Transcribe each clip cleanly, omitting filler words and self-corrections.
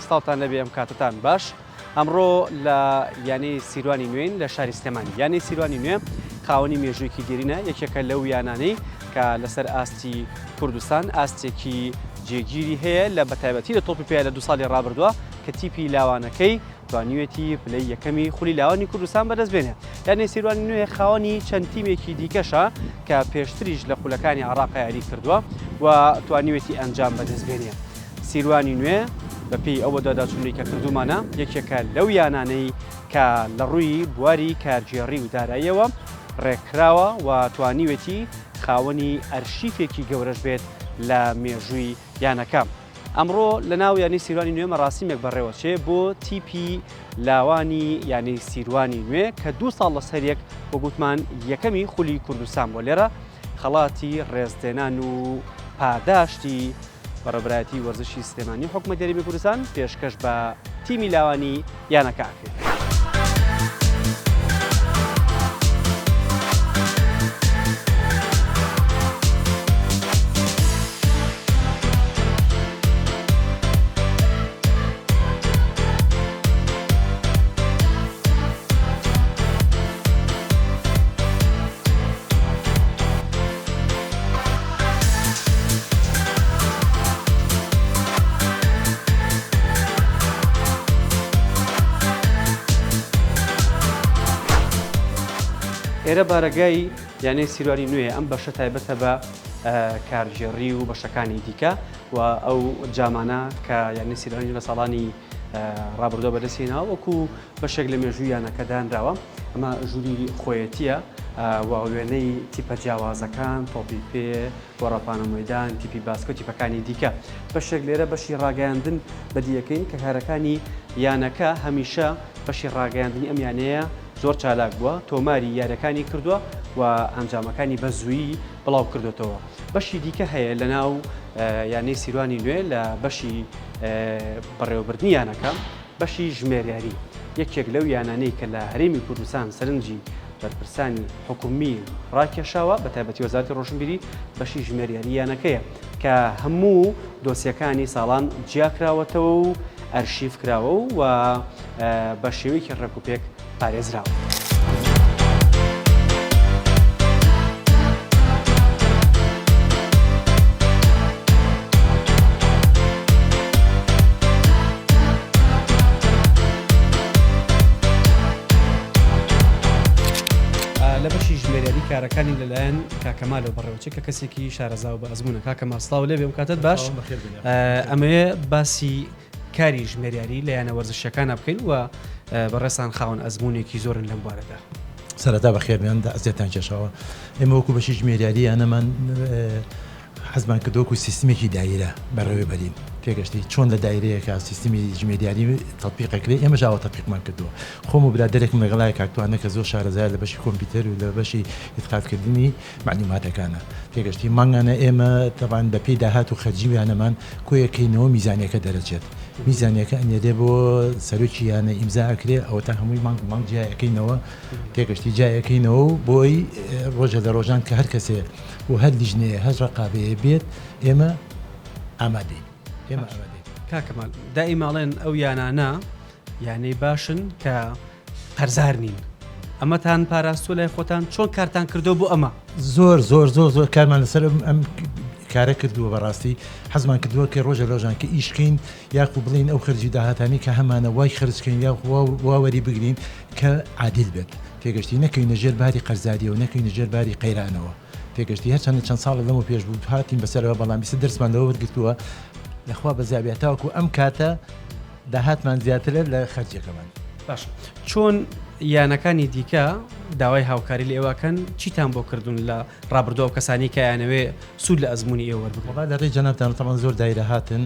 سڵاوتان لەبێ ئەم کاتتان باش ئەمڕۆ لە یانەی سیروانی نوێین لە شاری سلێمانی یانەی سیروانی نوێ خاوەنی مێژوویەکی دێرینە یەکێکە لەو یانانەی کە لەسەر ئاستی کوردستان ئاستێکی جێگیری هەیە لە بەتایبەتی لە تۆپی پێ لە دو ساڵی ڕابردووە کە تیپی لاوانەکەی توانیوێتی پلەی یەکەمی خولی لاوانی کوردستان بەدەست بێنێ. یانەی سیروانی نوێ خاوەنی چەند تیمێکی دیکەشە کە پێشتریش لە خولەکانی عێراق یاری کردووە و توانیوێتی ئەنجام بەدەست بێنێ. سیروانی نوێ بەپێی ئەو بەدواداچوونەی کە کردوومانە یەکێکە لەو یانانەی کە لە ڕووی بواری کارگێڕی و داراییەوە ڕێکخراوە و توانیوێتی خاوەنی ئەرشیفێکی گەورەش بێت لە مێژووی یانەکە. ئەمڕۆ لە ناو یانەی سیروانی نوێ مەراسیمێک بەڕێوەچێ بۆ تیپی لاوانی یانەی سیروانی نوێ کە دوو ساڵ لەسەر یەک وەگوتمان یەکەمی خولی کوردستان بۆ لێرە خەڵاتی ڕێزدێنان و پاداشتی بەڕێوەبەرایەتی وەرزشی سلێمانی حکومەت هەرێمی کوردستان پێشکەش بە تیمی لاوانی یانەکە ئەکرێت. ئێرە بارەگای یانەی سیروانی نوێ ئەم بەشە تایبەتە بە کارگێڕی و بەشەکانی دیکە و ئەو جامانە کە یانەی سیروانی لە ساڵانی ڕابردووە بەدەستهێناوە وەکو بەشێک لە مێژووی یانەکە دانراوە ئەمە ژووری خۆیەتیە و وێنەی تیپە جیاوازەکان تۆپی پێ گۆڕەپانە مەدان تیپی باسکە و تیپەکانی دیکە بەشێک لێرە بەشی ڕاگەیاندن بەدیەکەین کە کارەکانی یانەکە هەمیشە بەشی ڕاگەیاندنی ئەم یانەیە زۆر چالاک بووە تۆماری یاریەکانی کردووە و ئەنجامەکانی بە زوویی بڵاو کردوێتەوە بەشی دیکە هەیە لە ناو یانەی سیروانی نوێ لە بەشی بەڕێوەبردنی یانەکە بەشی ژمێریاری یەکێک لەو یانانەی کە لە هەرێمی کوردستان سەرنجی بەرپرسانی حکومی ڕاکێشاوە بە تایبەتی وەزارەتی ڕۆشنبیری بەشی ژمێریاری یانەکەیە کە هەموو دۆسیەکانی ساڵان جیاکراوەتەوە و ئەرشیف کراوە و بە شێوەیەکی ڕێکوپێک پارێزراوە. لە بەشی ژمێریاری کارەکانی لەلایەن کاک کەمالەوە بەڕێوەچێت کە کەسێکی شارەزا و بە ئەزموونە. کاک کەمال سڵاو لێ بێ ئەم کاتەت باش. ئەمەوێ باسی کاری ژمێریاری لە یانە وەرزشیەکانا بکەین و بەڕێزتان خاوەن ئەزموونێکی زۆرن لەم بوارەدا. سەرەتا بەخێربێن ئەزیەتان کێشاوە. ئێمە وەکو بەشی ژمێریاری یانەمان حەزمان کردووە وەکو سیستمێکی دایرە بەڕێوەی بەرین. تێگەشتی چۆن لە دایرەیەکا سیستمی ژمێریاری تەتبیق ئەکرێ ئێمەش ئاوا تەتبیقمان کردووە. خۆم و برادەرێکم لەگەڵایە کاک توانە کە زۆر شارەزایە لە بەشی کۆمپیوتەر و لە بەشی ئیدخالکردنی مەعلوماتەکانە. تێگەشتی مانگانە ئێمە تەبعەن بە پێی داهات و خەرجی یانەمان کۆیەکەینەوە میزانیەکە دەرەچێت میزانیەکە ئەنێرێ بۆ سەرۆکی یانە ئیمزا ئەکرێ ئەوەتا هەمووی مانگ مانگ جیای ئەکەینەوە تێگەشتی جیای ئەکەینەوە و بۆی ڕۆژە لە ڕۆژان کە هەر کەسێ و هەر لیژنەیە هەر ڕەقابەیە بێت ئێمە ئامادەین ئێمە ئامادەین. کاک کەمال دائیمە ئەڵێن ئەو یانانە یانەی باشن کە قەرزار نین ئەمەتان پاراستوە لای خۆتان چۆن کارتان کردو بۆ ئەمە؟ زۆر زۆر زۆر زۆر کارمان لەسەر ئەم کارە کردووە بەڕاستی حەزمان کردووە کە ڕۆژە لەۆژان کە ئیشکەین یاخو بڵین ئەو خەرجی داهاتانی کە هەمانە وای خەرجکەین یاخوا واوەری بگرین کە عادل بێت تێگەشتی نەکەینە ژێر باری قەرزاریەوە نەکەینە ژێر باری قەیرانەوە تێگەشتی هەرچەندە چەند ساڵە لەمە پێش بوو هاتین بەسەرەوە بەڵام ئیستا دەرسمان لەوە وەرگرتووە لەخوا بەزیابێت تاوەکو ئەم کاتە داهاتمان زیاترە لە خەرجیەکەمان. باشە چۆن یانەکانی دیکە داوای هاوکاری لە ئێوە کەن چیتان بۆ کردوون لە ڕابردوو ئەو کەسانی کە ئەیانەوێ سوود لە ئەزموونی ئێوە وەربگرن؟ وەڵا لە ڕێی جەنابتان تەبعەن زۆر دایرە هاتن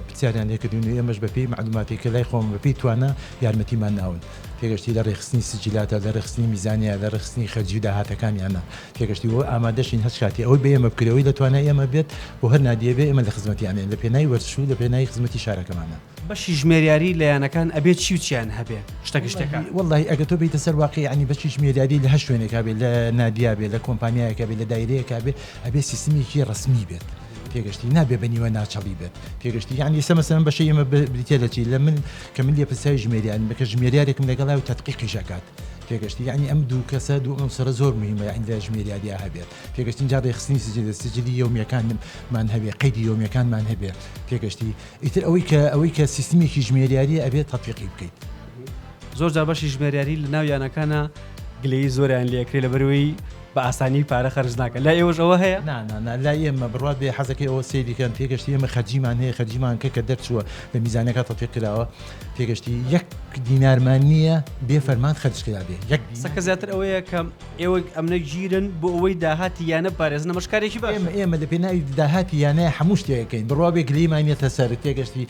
پرسیاریان لێ کردوین و ئێمەش بە پێی مەعلوماتی کە لای خۆم بە پێی توانا یارمەتیمان ناون تێگەشتی لە ڕێکخستنی سجیلاتە لە ڕێکخستنی میزانیە لە ڕێکخستنی خەرجی و داهاتەکانیانە تێگەشتی و ئامادەشین هەچ کاتی ئەوەی بە ئێمە بکرێ ئەوەی لە توانای ئێمە بێت بۆ هەر نادیە بێ ئێمە لە خزمەتیانین لە پێناوی وەرزش و لە پێناوی خزمەتی شارەکەمانە. بەشی ژمێریاری لە یانەکان ئەبێ چی و چیان هەبێ شتە گشتەکان؟ وەڵاهی ئەگەر تۆ بێیتە سەر واقیع یانی بەشی ژمێریاری لە هەر شوێنێکا بێ لە نادیا بێ لە کۆمپانیایەکا بێ لە دایرەیەکا بێ ئەبێ سیستمێکی ڕەسمی بێت. تێگەشتی نابێ بە نیوە ناچەڵی بێت تێگەشتی یعنی ئێستا مەسەلەن بەشەی ئێمە بریتیە لە چی لە من کە من لێپرسراوی ژمێریارم کە ژمێریارێکم لەگەڵای و تەدقیقیش ئەکات تێگەشتی یعنی ئەم دوو کەسە دوو عنسرە زۆر مهمە یعنی لە ژمێریاریا هەبێت تێگەشتین جا ڕێکخستنی سجل سجلی یومیەکانمان هەبێ قەیدی یومیەکانمان هەبێ تێگەشتی ئیتر ئەوەی کە ئەوەی کە سیستمێکی ژمێریاریە ئەبێت تەتبیقی بکەیت. زۆر جار بەشی ژمێریاری لە ناو یانەکانە گلەیی زۆریان لێکرێ لەبەرەوەی بە ئاسانی پارە خەرج ناکەن لای ئێوەش ئەوە هەیە؟ نا نا نا لای ئێمە بڕوات بێ حەزەکەی ئەوە سەیری کەن تێگەشتی ئێمە خەرجیمان هەیە خەرجیمان کە کە دەرچووە لە میزانەکە تەتبیق کراوە تێگەشتی یەک دینارمان نییە بێ فەرمان خەرج کرابێ یەک قسەکە زیاتر ئەوەیە کە ئێوە ئەمنە گیرن بۆ ئەوەی داهاتی یانە بپارێزن ئەمەش کارێکی باشە. ئێمە ئێمە لە پێناوی داهاتی یانەیە هەموو شتێک ئەکەین بڕوا بێ گلەییمان یەتە سەر تێگەشتی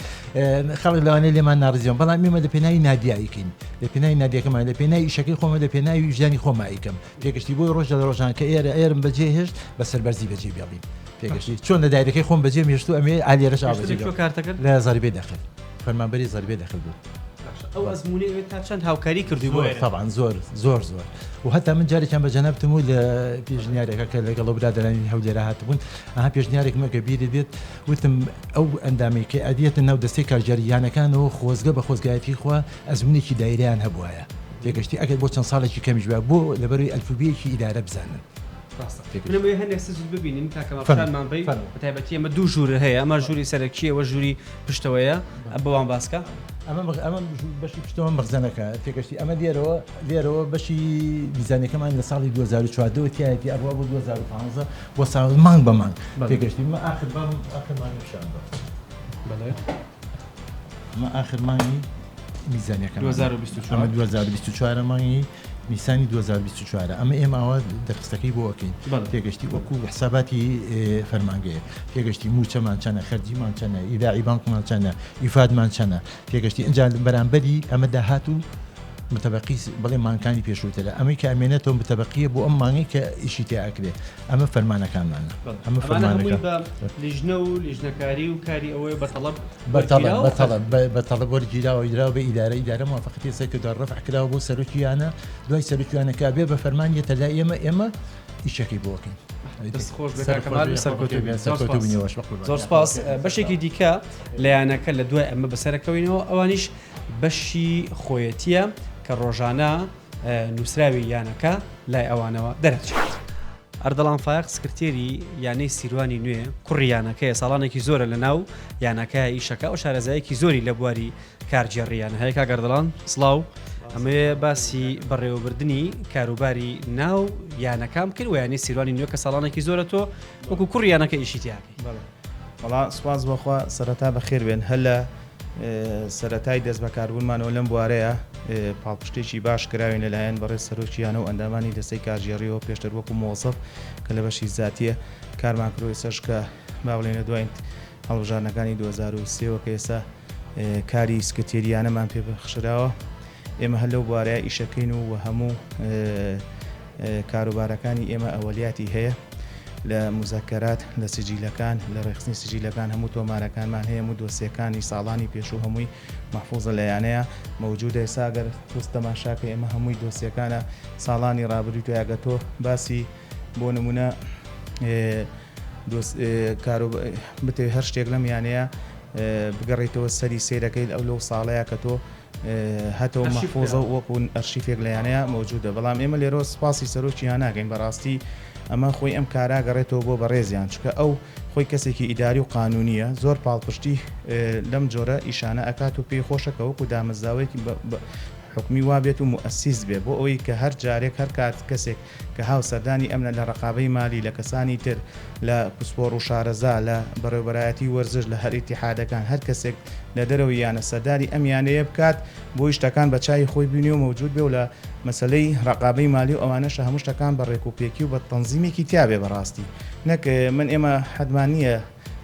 خەڵک لەوانەیە لێمان ناڕازی بن بەڵام ئێمە لە پێناوی نادیە ئەیکەین لە پێناوی نادیەکەمان لە پێناوی ئیشەکەی خۆمە لە پێناوی ویژدانی خۆمە ئەیکەم تێگەشتی بۆی ڕۆژ لە ڕۆژان کە ئێرە ئێرم بەجێ هێشت بە سەربەرزی بەجێ بێڵیم تێگەشتی چۆن لە دایرەکەی خۆم بەجێم هێشت و ئەمێ ئالێرەش ئاوا بەجێ بێڵم. کارتەکەت لە زەریبەی دەخل فەرمانبەری زەریبەی دەخل بوو. باشە ئەو ئەزموونەی ئەوێ تا چەند هاوکاری کردووی بۆ ئێرە؟ تەبعەن زۆر زۆر زۆر و هەتا من جارێکیان بە جەنابتم و لە پێشنیارێکە کە لەگەڵ ئەو برادەرانی هەولێرە هاتبوون ئەها پێشنیارێکم ئەگەر بیرت بێت وتم ئەو ئەندامەی کە ئەدیێتە ناو دەستەی کارگێڕی یانەکانەوە خۆزگە بە خۆزگایەتی خوا ئەزموونێکی دایرەیان هەبوایە تێگەشتی ئەگەر بۆ چەند ساڵێکی کەمیش بە بۆ لەبەروی ئەلفوبێیەکی ئیدارە بزانن. ڕاستە من ئەمەوێ هەندێک سجل ببینین کاکە مافشانمان بی بە تایبەتی ئەمە دوو ژوور هەیە ئەمە ژووری سەرەکیەوە ژووری پشتەوەیە بەوان باسکە ئەمە ئەمە بەشی پشتەوە مەخزەنەکە تێگەشتی ئەمە لێرەوە لێرەوە بەشی میزانەکەمان لە ساڵی 2014 تایەتی ئەڕوا بۆ 2015 بۆ ساڵ مانگ بە مانگ تێگەشتی مە ئاخر بام ئاخر مانگ پیشان بە بەڵێ ئەمە ئاخر مانگی میزانەکە 2024 ئەمە 2024 مانگی نیسانی 2024 ئەمە ئێمە ئەوە دەرخستەکەی بۆ ئەکەین تێگەشتی وەکو حساباتی فەرمانگەیە تێگەشتی موچەمان چەنە خەرجیمان چەنە ئیداعی بانکمان چەنە ئیفادمان چەنە تێگەشتی ئینجا بەرامبەری ئەمە داهات و متەبەقی بڵێ مانگەکانی پێشووترە ئەمەی کە ئەمێنێتەوە متەبەقیە بۆ ئەم مانگەی کە ئیشی تیا ئەکرێ ئەمە فەرمانەکانمانە ئەمە فەرمانەکە بە لیژنە و لیژنەکاری و کاری ئەوەیە بە تەڵەب بەتەڵەب بەتەڵەب بەتەڵەب وەرگیراوە ئیدراوە بە ئیدارە ئیدارە موافقەتی لەسەر کردووە ڕەفع کراوە بۆ سەرۆکی یانە دوای سەرۆکی یانەکە بێ بە فەرمان یەتە لای ئێمە ئێمە ئیشەکەی بۆ ئەکەین. دەست خۆش بێ کاک کەمال سەرکەوتوو بێت. زۆر سپاس. زۆر سپاس. بەشێکی دیکە لە یانەکە لە دوای ئەمە بەسەرەکەوینەوە ئەوانیش بەشی خۆیەتییە کە ڕۆژانە نووسراوی یانەکە لای ئەوانەوە دەرەچێت. ئەردەڵان فایەق سکرتێری یانەی سیروانی نوێ کوڕی یانەکەیە ساڵانێکی زۆرە لە ناو یانەکە ئیشەکە و شارەزایەکی زۆری لە بواری کارگێڕییان هەیە کاک ئەردەڵان سڵاو ئەمەوێ باسی بەڕێوەبردنی کاروباری ناو یانەکان بکەین و یانەی سیروانی نوێ کە ساڵانێکی زۆرە تۆ وەکو کوڕی یانەکە ئیشی تیاکەی. بەڵێ وەڵا سوپاس بۆ خوا سەرەتا بەخێر بێن هەر لە سەرەتای دەست بەکاربوونمانەوە لەم بوارەیە پاڵپشتێکی باش کراوین لەلایەن بەڕێز سەرۆکی یانە و ئەندامانی دەستەی کارگێڕیەوە پێشتر وەکو مۆزەف کە لە بەشی زاتیە کارمان کردو ئێستاش کە با بڵێین لە دوای هەڵبژاردنەکانی 2023 وە کە ئێستا کاری سکرتێریانەمان پێ بەخشراوە ئێمە هەر لەو بوارەیە ئیشەکەین و هەموو کاروبارەکانی ئێمە ئەوەلیاتی هەیە لە موزەکەرات لە سجیلەکان لە ڕێکخستنی سجیلەکان هەموو تۆمارەکانمان هەیە هەموو دۆسیەکانی ساڵانی پێشوو هەمووی مەحفوزە لە یانەیە مەوجودە ئێستا ئەگەر تۆز تەماشاکەی ئێمە هەمووی دۆسیەکانە ساڵانی ڕابردوو تۆ ئەگەر تۆ باسی بۆ نمونە کارو بتەوێ هەر شتێک لەم یانەیە بگەڕێیتەوە سەری سەیرەکەیت ئەو لەو ساڵەیە کە تۆ هەتەوە مەحفوزە و وەکو ئەرشیفێک لە یانەیە مەوجودە بەڵام ئێمە لێرەوە سپاسی سەرۆکی یاناکەین بەڕاستی ئەمە خۆی ئەم کارا گەڕێتەوە بۆ بەڕێزیان چکە ئەو خۆی کەسێکی ئیداری و قانونیە زۆر پاڵپشتی لەم جۆرە ئیشانە ئەکات و پێی خۆشە کە وەکو دامەزراوەیەکی حکومی وابێت و موئەسیس بێ بۆ ئەوەی کە هەر جارێک هەر کات کەسێک کە هاو سەردانی ئەمنە لە ڕەقابەی مالی لە کەسانی تر لە پسپۆڕ و شارەزا لە بەڕێوبەرایەتی وەرزش لە هەر ئیتیحادەکان هەر کەسێک لە دەرەوەی یانە سەردانی ئەم یانەیە بکات بۆی شتەکان بە چاوی خۆی بینێ و مەوجود بێ و لە مەسەلەی ڕەقابەی مالی و ئەوانەشە هەموو شتەکان بە ڕێک و پێکی و بە تەنزیمێکی تیا بێ بەڕاستی نەک من ئێمە حەدمان نییە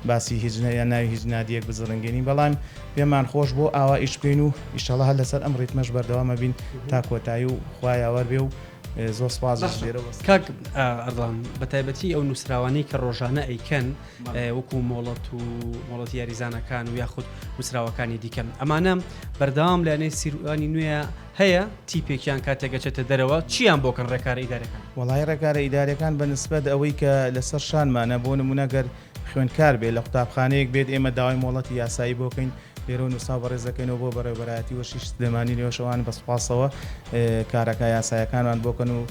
باسی هیچ یان ناوی هیچ نادیەک بزرنگێنین بەڵام پێمان خۆش بۆ ئاوا ئیش بکەین و ئیشەڵا هەر لەسەر ئەم ڕیتمەش بەردەوامە بین تا کۆتایی و خوا یاوەر بێ و زۆر سپاس لێرەوە. کاک ئەردەڵان بە تایبەتی ئەو نووسراوانەی کە ڕۆژانە ئەیکەن وەکو مۆڵەت و مۆڵەتی یاریزانەکان و یاخود نووسراوەکانی دیکە ئەمانە بەردەوام لایەنەی سیروانی نوێ هەیە تیپێکیان کاتێک ئەچێتە دەرەوە چیان بۆ کەن ڕێکارە ئیدارەکان؟ وەڵایی ڕێکارە ئیدارەکان بە نسبەت ئەوەی کە لەسەر شانمانە بۆ نمونە گەر خوێندکار بێ لە قوتابخانەیەک بێت ئێمە داوای مۆڵەتی یاسایی بۆ کەین لێرەوە نووساو بەڕێز دەکەینەوە بۆ بەڕێوەبەرایەتی وەرشی سلێمانی لێوەش ئەوان بە سوپاسەوە کارەکە یاسایەکانمان بۆ کەن و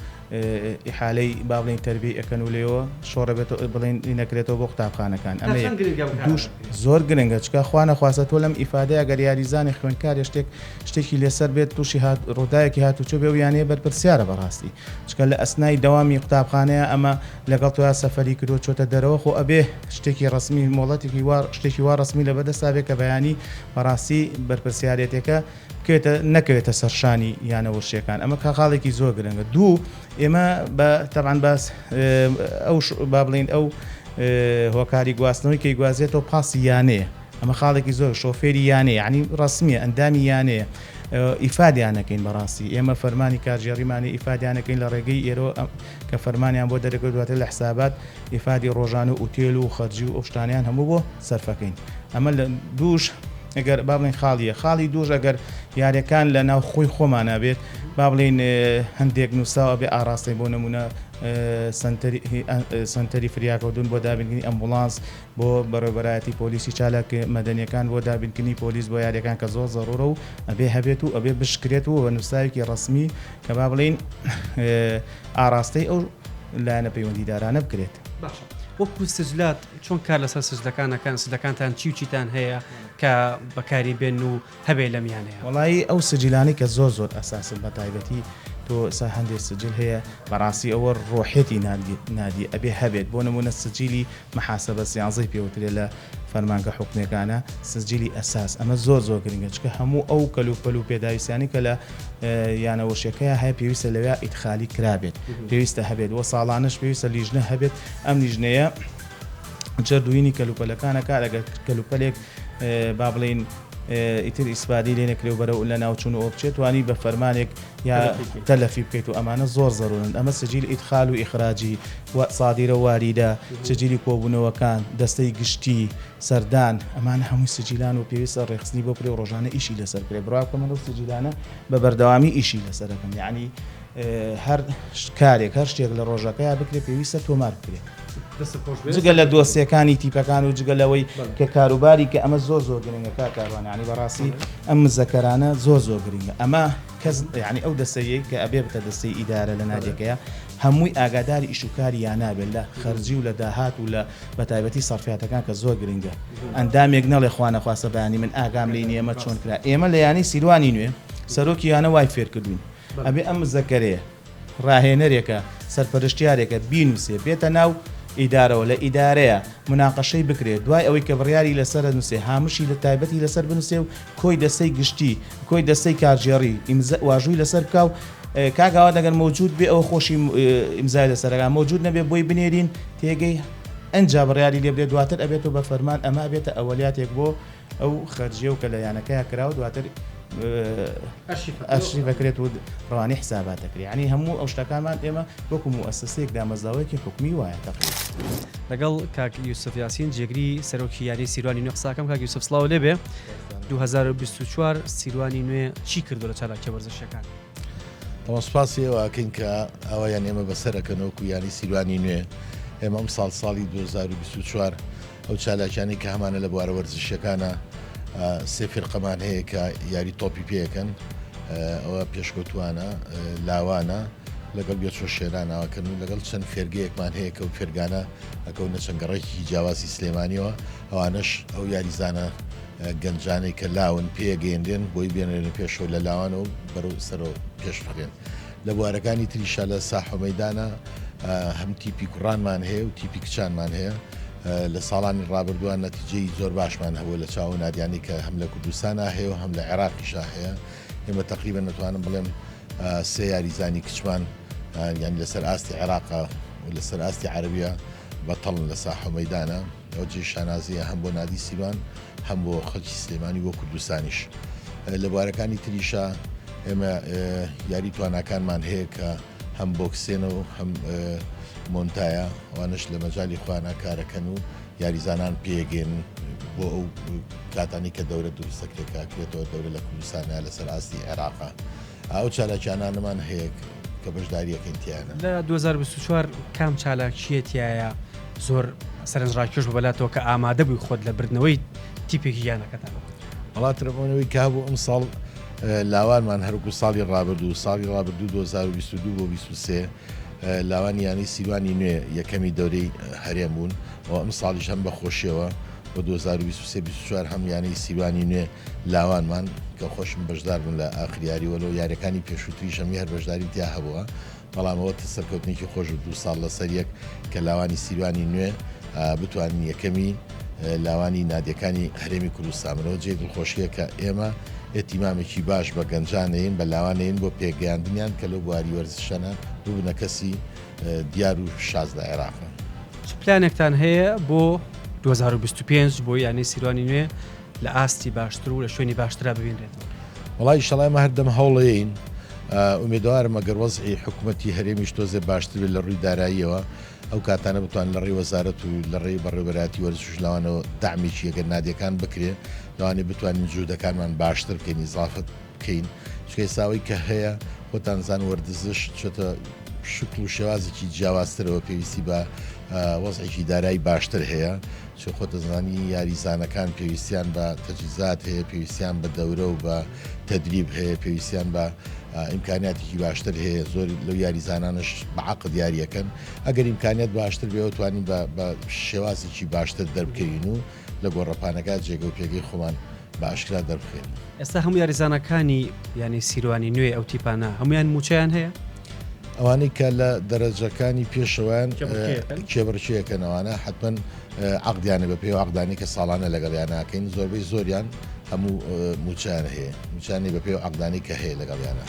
ئیحالەی با بڵێین تەربیەی ئەکەن و لێوە شۆڕە بێتەوە بڵێین نەکرێتەوە بۆ قوتابخانەکان ئەمە یەک دووش زۆر گرنگە چکە خوا نەخواستە تۆ لەم ئیفادەیە گەر یاریزانی خوێندکارێ شتێک شتێکی لەسەر بێت تووشی هات ڕووداوێکی هاتوچۆ بێ و یانەیە بەرپرسیارە بەڕاستی چکە لە ئەسنای دەوامی قوتابخانەیە ئەمە لەگەڵ تۆیا سەفەری کردووە چۆتە دەرەوە خۆ ئەبێ شتێکی ڕەسمی مۆڵەتێکی وا شتێکی وا ڕەسمی لەبەردەستا بێ کە بەیانی بەڕاستی بەرپرسیارێتێکە بکەوێتە نەکەوێتە سەر شانی یانە وەرشیەکان ئەمە کە خاڵێکی زۆر گرنگە دوو ئێمە بە تەبعەن باس ئەو با بڵین ئەو هۆکاری گواستنەوەی کەی گوازێتەوە پاسی یانەیە ئەمە خاڵێکی زۆر شۆفێری یانەیە یعنی ڕەسمیە ئەندامی یانەیە ئیفادیانەکەین بەڕاستی ئێمە فەرمانی کارگێڕیمانی ئیفادیانەکەین لە ڕێگەی ئێرۆ کە فەرمانیان بۆ دەرەکرد دواتر لە حسابات ئیفادی ڕۆژانە و ئوتێل و خەرجی و ئەو شتانەیان هەموو بۆ سەرفەکەین ئەمە لە دووش ئەگەر با بڵێین خاڵیە خاڵی دووش ئەگەر یاریەکان لە ناو خۆی خۆمانە بێت با بڵێین هەندێک نووساوە بێ ئاراستەی بۆ نمونە سەنتەری سەنتەری فریاکەوتن بۆ دابینکردنی ئەمبوڵانس بۆ بەڕێوبەرایەتی پۆلیسی چالاک مەدەنیەکان بۆ دابینکردنی پۆلیس بۆ یاریەکان کە زۆر زەڕورە و ئەبێ هەبێت و ئەبێ بشکرێت و بە نووساوێکی ڕەسمی کە با بڵێین ئاراستەی ئەو لایەنە پەیوەندیدارانە بکرێت. باشە وەکو سجلات چۆن کار لەسەر سجلەکان ئەکەن سجلەکانتان چی و چیتان هەیە کە بەکاری بێن و هەبێ لەم یانەیە؟ وەڵایی ئەو سجلانەی کە زۆر زۆر ئەساسن بە تایبەتی تۆ ئێستا هەندێ سجل هەیە بەڕاستی ئەوە ڕۆحیەتی نادی نادی ئەبێ هەبێت بۆ نموونە سجیلی محاسبە سیانزەی پێ وترێ لە فەرمانگە حکومیەکانە سجیلی ئەساس ئەمە زۆر زۆر گرنگە چکە هەموو ئەو کەل و پەل و پێداویستیانی کە لە یانە وەرشەکەیا هەیە پێویستە لەویا ئیدخالی کرابێت پێویستە هەبێت وە ساڵانەش پێویستە لیژنە هەبێت ئەم لیژنەیە جەردوینی کەلوپەلەکانە کار ئەگەر کەلوپەلێک با بڵین ئیتر ئیسفادەی لێ نەکرێ و بەرەو لە ناوچون و بچێت توانی بە فەرمانێک یا تەلەفی بکەیت و ئەمانە زۆر زەرورن ئەمە سجیل ئیدخال و ئیخراجی و سادیرە واریدە سجیلی کۆبوونەوەکان دەستەی گشتی سەردان ئەمانە هەمووی سجیلان و پێویستە ڕێکخستنی بۆ بکرێ و ڕۆژانە ئیشی لەسەر بکرێ بڕوا بکە من ئەو سجیلانە بە بەردەوامی ئیشی لەسەر ئەکەم یعنی هەر کارێک هەر شتێک لە ڕۆژەکەیا بکرێ پێویستە تۆمار بکرێت. جگە لە دۆسیەکانی تیپەکان و جگە لەوەی کە کاروباری کە ئەمە زۆر زۆر گرنگە کاک کاروان یعنی بەڕاستی ئەم مزەکەرانە زۆر زۆر گرنگە ئەمە کەس یعنی ئەو دەسەیەی کە ئەبێ بتە دەستەی ئیدارە لە نادیەکەیە هەمووی ئاگاداری ئیش و کاری یانابێت لە خەرجی و لە داهات و لە بەتایبەتی سەرفیاتەکان کە زۆر گرنگە ئەندامێک نەڵێ خوانەخواستە بەیانی من ئاگام لێی نیە ئەمە چۆن کرا ئێمە لە یانەی سیروانی نوێ سەرۆکی یانە وای فێرکردوین ئەبێ ئەم مزەکەرەیە ڕاهێنەرێکە سەرپەرشتیارێکە بینوسێ بێتە ناو ئیدارەوە لە ئیدارەیە مناقەشەی بکرێ دوای ئەوەی کە بڕیاری لەسەرە نوسێ هامشی لە تایبەتی لەسەر بنوسێ و کۆی دەستەی گشتی کۆی دەستەی کارگێڕی ئیمزا واژووی لەسەر بکا و کاک ئاوات ئەگەر مەوجود بێ ئەوە خۆشی ئیمزای لەسەر ئەکا مەوجود نەبێ بۆی بنێرین تێگەی ئەنجا بڕیاری لێ بدرێ دواتر ئەبێتەوە بە فەرمان ئەمە ئەبێتە ئەوەلیاتێک بۆ ئەو خەرجیە و کە لە یانەکەیا کراوە دواتر ئەرشیف ئەکرێت و ڕەوانەی حسابات ئەکرێ یانی هەموو ئەو شتەکانمان ئێمە وەکو موئەسەسەیەک دامەزراوەیەکی حکومی وایە تەقریبا. لەگەڵ کاک یوسف یاسین جێگری سەرۆکی یانەی سیروانی نوێ قساکەم کاک یوسف سڵاو لێبێ 2024 سیروانی نوێ چی کردو لە چالاکیە وەرزشیەکان؟ تەما سوپاسی ئێوە ئەکەین کە ئەوە یان ئێمە بەسەرەکەن وەکو یانی سیروانی نوێ ئێمە ئەم ساڵ ساڵی 2024 ئەو چالاکیانەی کە هەمانە لە بوارە وەرزشیەکانە سێ فیرقەمان هەیە کە یاری تۆپی پێەکەن ئەوە پێشکەوتوانە لاوانە لەگەڵ بێچۆ شێرانەوەکەن و لەگەڵ چەند فێرگەیەکمان هەیە کە و فێرگانە ئەکەونە چەند گەڕێکی جیاوازی سلێمانیەوە ئەوانەش ئەو یاریزانە گەنجانەی کە لاون پێگەیەنرێن بۆی بێنرێنە پێشەوە لە لاوانەوە بەرەو سەرەوە پێش بخرێن. لە بوارەکانی تریشا لە ساحە و مەیدانە هەم تیپی کوڕانمان هەیە و تیپی کچانمان هەیە. لە ساڵانی ڕابردووە نەتیجەی زۆر باشمان هەبوو لە چاو نادیانی کە هەم لە کوردستانا هەیە و هەم لە عێراقیشا هەیە. ئێمە تەقریبەن ئەتوانم بڵێم سێ یاریزانی کچمان یانی لەسەر ئاستی عێراقە و لەسەر ئاستی عەرەبیە بەتەڵن لە ساحە و مەیدانە. ئەوە جێی شانازییە هەم بۆ نادی سیروان هەم بۆ خەڵکی سلێمانی بۆ کوردستانیش. لە بوارەکانی تریشا ئێمە یاری تواناکانمان هەیە کە هەم بۆکسێنە و هەم مۆنتایە ئەوانش لە مەجای خۆیانە کارەکەن و یاریزانان پێگەن بۆ ئەو کاتانی کە دەورە دروستەکرێت کاکرێتەوە دەورە لە کوردستانە لەسەر ئاستی عێراقا ئەو چالاکیانانەمان هەیە کە بەشداریەکەین تیانە. لە 2024 کام چالاکیە تایە زۆر؟ سەرنجڕاکێش بوو بەلاتەوە کە ئامادە بووی خۆت لە بردنەوەی تیپێکی یانەکەتان؟ وەڵا ترەبۆنەوەی کە هەبوو ئەمساڵ لاوانمان هەروەکو ساڵی ڕابردوو ساڵی ڕابردوو 2022 بۆ 23 لاوانی یانەی سیروانی نوێ یەکەمی دەورەی هەرێم بوون و ئەمساڵیش هەم بە خۆشیەوە بۆ 2023 24 هەم یانەی سیروانی نوێ لاوانمان کە خۆشم بەشدار بوون لە ئاخر یاری وەلۆ یاریەکانی پێشووتریش هەمی هەر بەشداریم تیا هەبووە بەڵام ئەوە سەرکەوتنێکی خۆش بوو دوو ساڵ لەسەر یەک کە لاوانی سیروانی نوێ بتوانین یەکەمی لاوانی نادیەکانی هەرێمی کوردستان بن. ئەوە جێی دڵخۆشییە کە ئێمە ئیهتیمامێکی باش بە گەنجان ئەیەین، بە لاوان ئەیەین بۆ پێگەیاندنیان کە لەو بواری وەرزشانە ببنە کەسی دیار و شاز لە عێراق. چ پلانێکتان هەیە بۆ 2025 بۆ یانەی سیروانی نوێ لە ئاستی باشتر و لە شوێنی باشترا ببینرێتەوە؟ وەڵا ئیشەڵا ئێمە هەردەم هەوڵەیەین، ئومێدەوارم ئەگەر وەزعی حکومەتی هەرێمیش تۆزێ باشتر بێت لە ڕووی داراییەوە ئەو کاتانە بتوانن لە ڕێی وەزارەت و لە ڕێی بەڕێوەبەرایەتی وەرزش لاوانەوە دەعمێکی ئەگەر نادیەکان بکرێ لەوانەیە بتوانین جوهدەکانمان باشتر بکەین ئیزافە بکەین چونکە ئێستا ئەوەی کە هەیە خۆتان زان وەردزش چۆتە شکڵ و شێوازێکی جیاوازترەوە پێویستی بە وەزعێکی دارایی باشتر هەیە چون خۆت دەزانی یاریزانەکان پێویستیان بە تەجهیزات هەیە، پێویستیان بە دەورە و بە تەدریب هەیە، پێویستیان بە ئیمکانیاتێکی باشتر هەیە، زۆر لەو یاریزانانەش بە عەقد یاریەکەن، ئەگەر ئیمکانیات باشتر بێ توانین بە شێوازێکی باشتر دەربکەوین و لە گۆڕەپانەکە جێگە و پێگەی خۆمان بە ئاشکرا دەربخەین. ئێستا هەموو یاریزانەکانی یانەی سیروانی نوێ ئەو تیپانە هەموویان مووچەیان هەیە؟ ئەوانەی کە لە دەرەجەکانی پێشەوەیان کێبڕکێیەکەن ئەوانە حتمما عقدیانە بە پێی عقدانی کە ساڵانە لەگەڵیان ناکەین زۆربەی زۆریان هەموو موچیان هەیە موچانی بە پێی عقدانی کە هەیە لەگەڵیانە.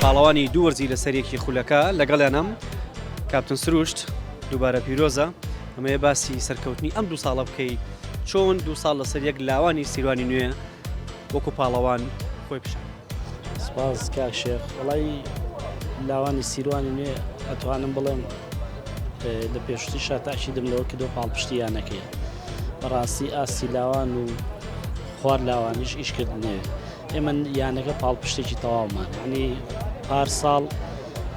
پاڵەوانی دوو وەرزی لەسەر یەکی خولەکە لەگەڵیانم کاپتن سروشت دووبارە پیرۆزە ئەمەیە باسی سەرکەوتنی ئەم دوو ساڵە بکەیت چۆن دوو ساڵ لەسەر یەک لاوانی سیروانی نوێ وەکو پاڵەوان خۆی پیشان سپاس کاک شێخ وەڵی لاوانی سیروانی نوێ ئەتوانم بڵێم لە پێشتریشا تاکیدم لەوە کردو پاڵپشتی یانەکەیە بەڕاستی ئاستی لاوان و خوار لاوانیش ئیشکردنەوێ ئێمە یانەکە پاڵپشتێکی تەواومان ینی پار ساڵ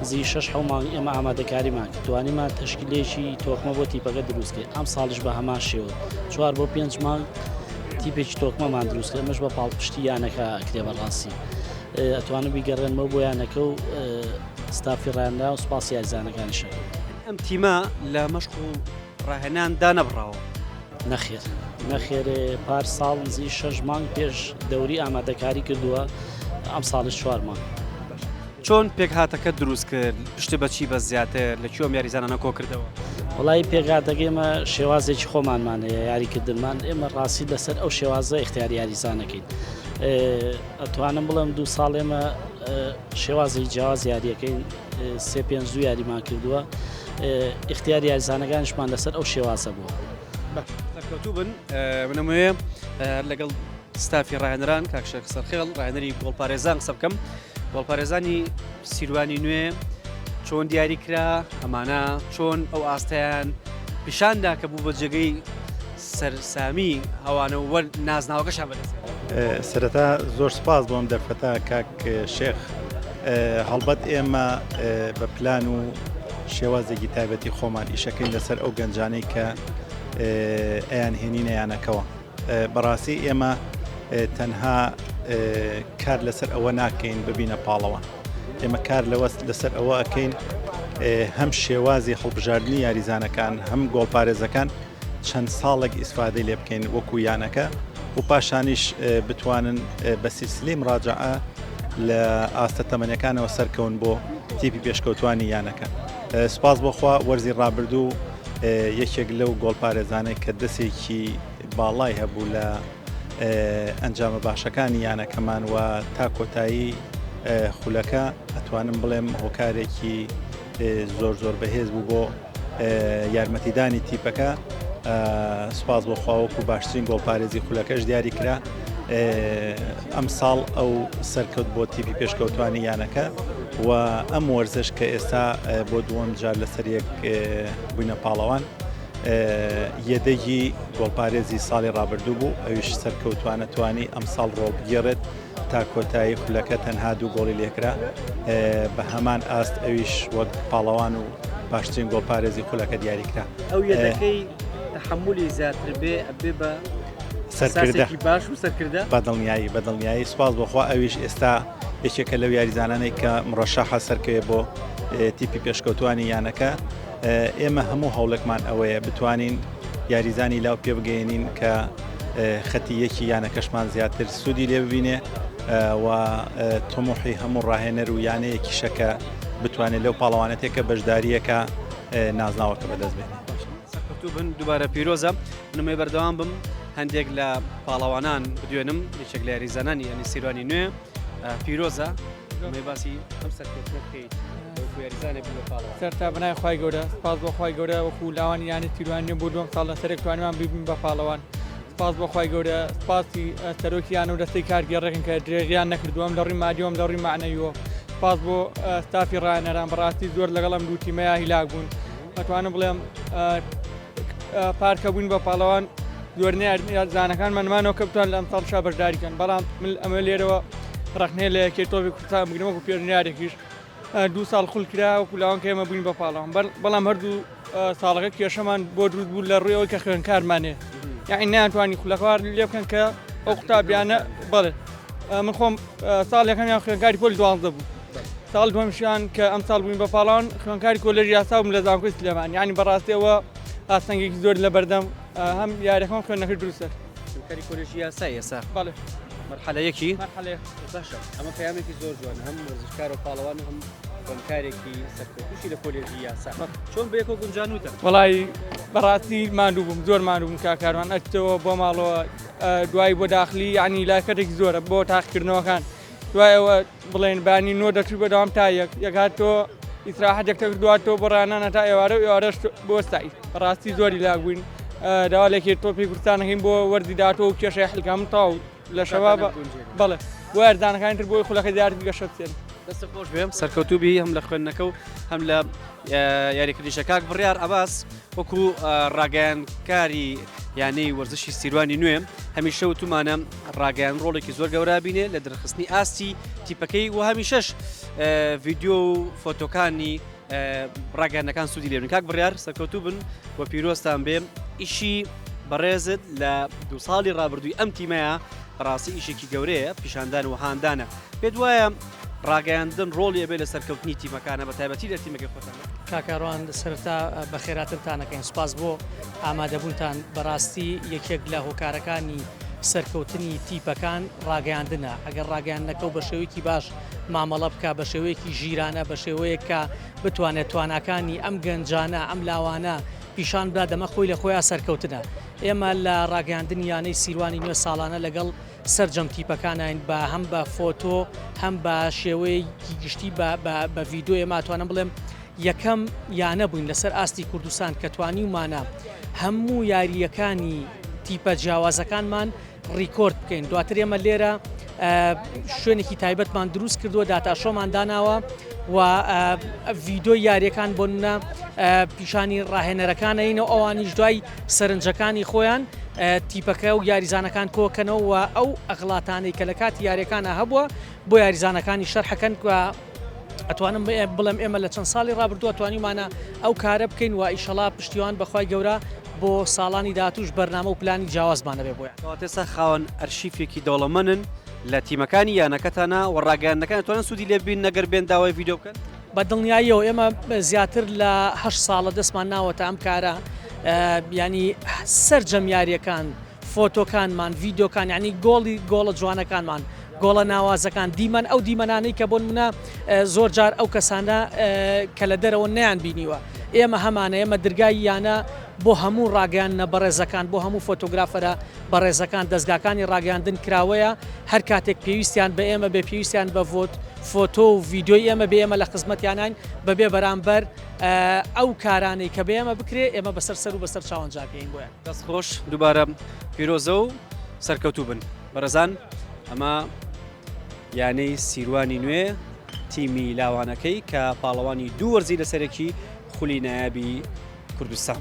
زی شش حەو مانگ ئێمە ئامادەکاریمان کرد توانیمان تەشکیلێکی تۆکمە بۆ تیپەکە دروستکەین ئەم ساڵش بە هەمان شێوە چوار بۆ پێنج مانگ تیپێکی تۆکمەمان دروست کرد ئەمەش بە پاڵپشتی یانەکە ئەکرێ بەڕاستی ئەتوانم بیگەڕێنمەوە بۆ یانەکە و ستافی ڕایانرا و سوپاسی یاریزانەکانیش ئەکەم. ئەم تیمە لە مەشق و ڕاهێنان دانەبڕاوە؟ نەخێر نەخێر پار ساڵ نزیک شەش مانگ پێش دەوری ئامادەکاری کردووە ئەم ساڵیش چوار مانگ. چۆن پێکهاتەکەت دروست کرد؟ پشتت بە چی بەست زیاتر؟ لە کوێ ئەم یاریزانانە کۆکردەوە؟ وەڵایی پێکهاتەکەی ئێمە شێوازێکی خۆمانمان هەیە یاریکردنمان ئێمە ڕاستی لەسەر ئەو شێوازە ئیختیاری یاریزانەکەین ئەتوانم بڵێم دوو ساڵ ئێمە شێوازی جیاواز یاریەکەین سێ پێنج دوو یاریمان کردووە ئیختیاری یاریزانەکانیشمان لەسەر ئەو شێوازە بووە. سەرکەوتوو بن منەمەوێ لەگەڵ ستافی ڕاهێنەران کاک شێخ سەرخێڵ ڕاهێنەری گۆڵپارێزان قسە بکەم گۆڵپارێزانی سیروانی نوێ چۆن دیاری کرا ئەمانە چۆن ئەو ئاستیان پیشاندا کە بوو بە جێگەی سەرسامی ئەوانە و وەر نازناوەکەشان بەدەست سەرەتا زۆر سپاس بۆم دەرفەتە کاک شێخ هەڵبەت ئێمە بە پلان و شێوازێکی تایبەتی خۆمان ئیشەکەین لەسەر ئەو گەنجانەی کە ئەیان هێنینە یانەکەوە بەڕاستی ئێمە تەنها کار لەسەر ئەوە ناکەین ببینە پاڵەوان ئێمە کار لەوە لەسەر ئەوە ئەەکەین هەم شێوازی هەڵبژاردننی یاریزانەکان هەم گۆڵپارێزەکان چەند ساڵێک ئیسفادەی لێ بکەین وەکو یانەکە و پاشانیش بتوانن بە سیسلیم ڕاجعە لە ئاستە تەمەنەکانەوە سەرکەون بۆ تیپی پێشکەوتوانی یانەکە. سوپاس بۆ خوا وەرزی ڕابردوو یەکێک لەو گۆڵپارێزانەی کە دەسێکی باڵای هەبوو لە ئەنجامە باشەکانی یانەکەمان و تا کۆتایی خولەکە ئەتوانم بڵێم هۆکارێکی زۆر زۆر بەهێز بوو بۆ یارمەتیدانی تیپەکە سوپاس بۆ خوا وەکو باشترین گۆڵپارێزی خولەکەش دیاری کرا ئەم ساڵ ئەو سەرکەوت بۆ تیپی پێشکەوتوانی یانەکە و ئەم وەرزش کە ئێستا بۆ دووەم جار لەسەر یەک بووینە پاڵەوان یەدەگی گۆڵپارێزی ساڵی ڕابردوو بوو ئەویش سەرکەوتوانە توانی ئەم ساڵ ڕۆڵ بگێڕێت تا کۆتایی خولەکە تەنها دوو گۆڵی لێکرا بە هەمان ئاست ئەویش وەک پاڵەوان و باشترین گۆڵپارێزی خولەکە دیاریکرا. ئەو یەدەکەی تەحەمولی زیاتر بێ ئەبێ بە سەرکردە باش و سەرکردە بە دڵنیایی بە دڵنیایی سوپاس بۆخوا ئەویش ئێستا یەکێکە لەو یاریزانانەی کە مڕەشەحە سەرکەوێ بۆ تیپی پێشکەوتوانی یانەکە ئێمە هەموو هەوڵێکمان ئەوەیە بتوانین یاریزانی لاو پێ بگەێنین کە خەتی یەکی یانەکەشمان زیاتر سوودی لێ ببینێ و تموحی هەموو ڕاهێنەر و یانەیەکیشە کە بتوانێت لەو پاڵەوانەتێکە بەشداریەکە نازناوەکە بەدەست بێنێ. سەرکەوتوو بن دووبارە پیرۆزە منمەی بەردەوام بم هەندێک لە پاڵەوانان بدوێنم یەکێک لە یاریزانانی یانی سیروانی نوێ پیرۆزە مەی باسی ئەم سەرکەوتنە بکەیت وەکو یاریزانێک بوو بە پاڵەوان. سەرتا بەناوی خوای گەورە سپاس بۆ خوای گەورە وەکو لاوانی یانەی تیروان نوێ بۆ دووەم ساڵ لەسەرێک توانیمان ببین بە پاڵەوان سپاس بۆ خوای گەورە سپاسی سەرۆکی یانە و دەستەی کارگێڕێکن کە درێغیان نەکردووە هەم لە ڕووی مادیەوە هەم لە ڕووی مەعنەویەوە سپاس بۆ ستافی ڕاهێنەران بەڕاستی زۆر لەگەڵ ئەم دوو تیمەیا هیلاک بوون ئەتوانم بڵێم پارکە بووین بە پاڵەوان زۆرنەی یاریزانەکانمان مانەوە کە بتوان لە ئەمساڵشا بەشداری کەن بەڵام من ئەمە لێرەوە ڕەخنەیە لە یەکێتی تۆپی کوردستان بگرم وەکو پێشنیارێکیش دوو ساڵ خول کرا وەکو لاوان کە ئێمە بووین بە پاڵەوان بەڵام هەردوو ساڵەکە کێشەمان بۆ دروست بوو لە ڕوویەوە کە خوێنکارمانێ یعنی نەیانتوانی خولەکەوار لێ بکەن کە ئەو قوتابیانە بەڵێ من خۆم ساڵ یەکەمیان خوێنکاری پۆلی دوانزە بوو ساڵ دووەمیشیان کە ئەم ساڵ بووین بە پاڵان خوێنکاری کۆلێژی یاسا بووم لە زانکۆی سلێمانی یعنی بەڕاستیەوە ئاستەنگێکی زۆر لە بەردەم هەم یاریەکەم خوێندنەکەی دروستە خوێندکاری کۆلێژی یاسای ئێستا بەڵێ مەرحەلە یەکی مەرحەلە یەک باشە ئەمە پەیامێکی زۆر جوانە هەم وەرزشکار و پاڵەوان و هەم خوێندکارێکی سەرکەوتووشی لە کۆلێژی یاسا چۆن بەیەکەوە گونجانوتە؟ وەڵی بەڕاستی ماندوو بووم زۆر ماندوو بووم کاک کاروان ئەچتەوە بۆ ماڵەوە دوایی بۆ داخلی یعنی لاکەتێکی زۆرە بۆ تاقیکردنەوەکان دوای ئەوە بڵێن بانی نۆ دەچوو بەدەوام تا یەک یەک هات تۆ ئیسراحەتێک دەکرد تۆ بۆ ڕانانە تا ئێوارە و ئێوارەش بۆ سای بەڕاستی زۆری لاک بووین داوا لەکێ تۆپی کوردستانەکەین بۆ وەرزی داهاتوو و کێشەی حلکام تاو لە شەباب بەڵێ بۆ یاریزانەکانی تر بۆی خولەکە زیاتر گەشە بچێن. دەستت خۆش بێ سەرکەوتوو بی هەم لە خوێندنەکە و هەم لە یاریکردنیشە کاک بڕیار عەباس وەکو ڕاگەیاندکاری یانەی وەرزشی سیروانی نوێ هەمیشە وتومانە ڕاگەیان ڕۆڵێکی زۆر گەورە بینێ لە دەرخستنی ئاستی تیپەکەی و هەمیشەش ڤیددیو و فۆتۆکانی ڕاگەیاندنەکان سوودی لێبن کاک بڕیار سەرکەوتوو بن و پیرۆزتان بێ ئیشی بەڕێزت لە دو ساڵی ڕابردووی ئەم تیمەیە بەڕاستی ئیشێکی گەورەیە پیشاندان و هاندانە پێت وایە ڕاگەیاندن ڕۆڵی ئەبێ لە سەرکەوتنی تیمەکانە بە تایبەتی لە تیمەکەی خۆتان؟ کاک کاروان سەرەتا بەخێراتنتان ئەکەین سوپاس بۆ ئامادەبوونتان بەڕاستی یەکێک لە هۆکارەکانی سەرکەوتنی تیپەکان ڕاگەیاندنە ئەگەر ڕاگەیاندنەکە و بە شێوەیەکی باش مامەڵە بکە بە شێوەیەکی ژیرانە بە شێوەیەک کە بتوانێت تواناکانی ئەم گەنجانە ئەم لاوانە پیشان بدا دەمە خۆی لە خۆیان سەرکەوتنە ئێمە لە ڕاگەیاندنی یانەی سیروانی نوێ ساڵانە لەگەڵ سەرجەم تیپەکانین بە هەم بە فۆتۆ هەم بە شێوەیەکی گشتی بە ڤیدیۆ ئێمە توانم بڵێم یەکەم یانە بووین لەسەر ئاستی کوردستان کە توانیومانە هەموو یارییەکانی تیپە جیاوازەکانمان ڕیکۆرد بکەین دواتر ئێمە لێرە شوێنێکی تایبەتمان دروست کردووە data show مان داناوە و ڤیدۆی یاریەکان بۆ نمونە پیشانی ڕاهێنەرەکانەینەوە ئەوانیش دوای سەرنجەکانی خۆیان تیپەکە و یاریزانەکان کۆکەنەوە و ئەو ئەغڵاتانەی کە لە کاتی یاریەکانە هەبووە بۆ یاریزانەکانی شەرحەکەن ئەتوانم بڵێم ئێمە لە چەند ساڵی ڕابردووە توانیمانە ئەو کارە بکەین و ئیشەڵا پشتیوان بەخوای گەورە بۆ ساڵانی داهاتووش بەرنامە و پلانی جیاوازمان هەبێ بۆیان. کەواتە ئێستا خاوەن ئەرشیفێکی دەوڵەمەنن لە تیمەکانی یانەکەتانا و ڕاگەیاندنەکان ئەتوانن سوودی لێ ببینن ئەگەر بێن داوای ڤیدیۆ بکەن؟ بە دڵنیاییەوە ئێمە زیاتر لە هەشت ساڵە دەستمان ناوەتە ئەم کارە یانی سەرجەم یارییەکان فۆتۆکانمان ڤیدیۆکان یانی گۆڵی گۆڵە جوانەکانمان. گۆڵە ناوازەکان، دیمەن، ئەو دیمەنانەی کە بۆنمونە زۆر جار ئەو کەسانە کە لە دەرەوە نەیان بینیوە ئێمە هەمانە، ئێمە درگای یانە بۆ هەموو ڕاگەیاندنە بەڕێزەکان، بۆ هەموو فۆتۆگرافەرە بەڕێزەکان، دەزگاکانی ڕاگەیاندن کراوەیە، هەر کاتێک پێویستیان بە ئێمە بێ، پێویستیان بە فۆتۆ و ڤیدیۆی ئێمە بێ، ئێمە لە خزمەتیانین بەبێ بەرامبەر ئەو کارانەی کە بە ئێمە بکرێ ئێمە بەسەر سەر و بەسەر چاوان جاکەین بۆیان. دەست خۆش دووبارە پیرۆزە و سەرکەوتوو بن بەڕێزان ئەمە یانەی سیروانی نوێ تیمی لاوانەکەی کە پاڵەوانی دوو وەرزی لەسەرەکی خولی نایابی کوردستان.